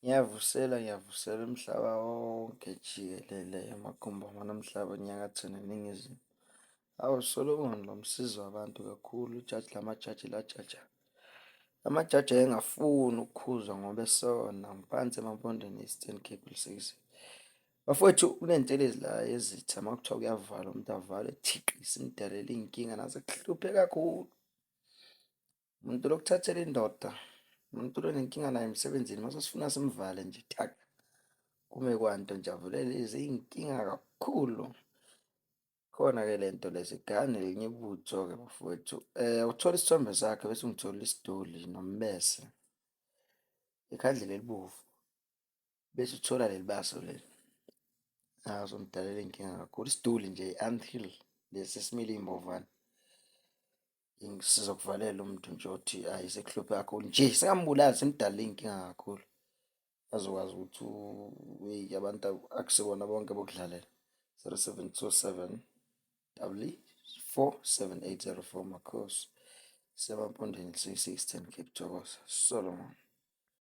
Ngiyavusela, ngiyavusela umhlaba wonke jikelele, amagumbi amane omhlaba, enyakatho neningizimu. Hawu, Solomon lo msizi wabantu kakhulu, ijaji lamajaji lajaja. Amajaji ayengafuni ukukhuzwa ngoba esona ngiphansi emampondweni, Eastern Cape, Lusikisiki. Bafowethu, kuney'ntelezi la ezitha uma kuthiwa kuyavalwa umuntu avale thiqi, simdalele iy'nkinga naze kuhluphe kakhulu. Umuntu lokuthathela indoda, umuntu lonenkinga naye emsebenzini, mase sifuna simvale nje thaka. Kume kwanto nje avulele izinkinga kakhulu. Khona-ke le nto le sigane elinye ibutho-ke bafowethu. Uthola isithombe sakhe bese ungitholela isiduli nombese, ikhandlela elibovu, bese uthola leli baso leli. Azomdalela iy'nkinga kakhulu. Isiduli nje i-anthill lesi esimila iy'mbovane. Sizokuvalela umuntu nje othi ayi sekuhluphe kakhulu nje, singambulali simdalele iy'nkinga kakhulu. Azokwazi ukuthi eyi abantu akusibona bonke bokudlalela. 0727 447804 Makhosi. Semampondweni 66 10 Cape Thokoza Solomon.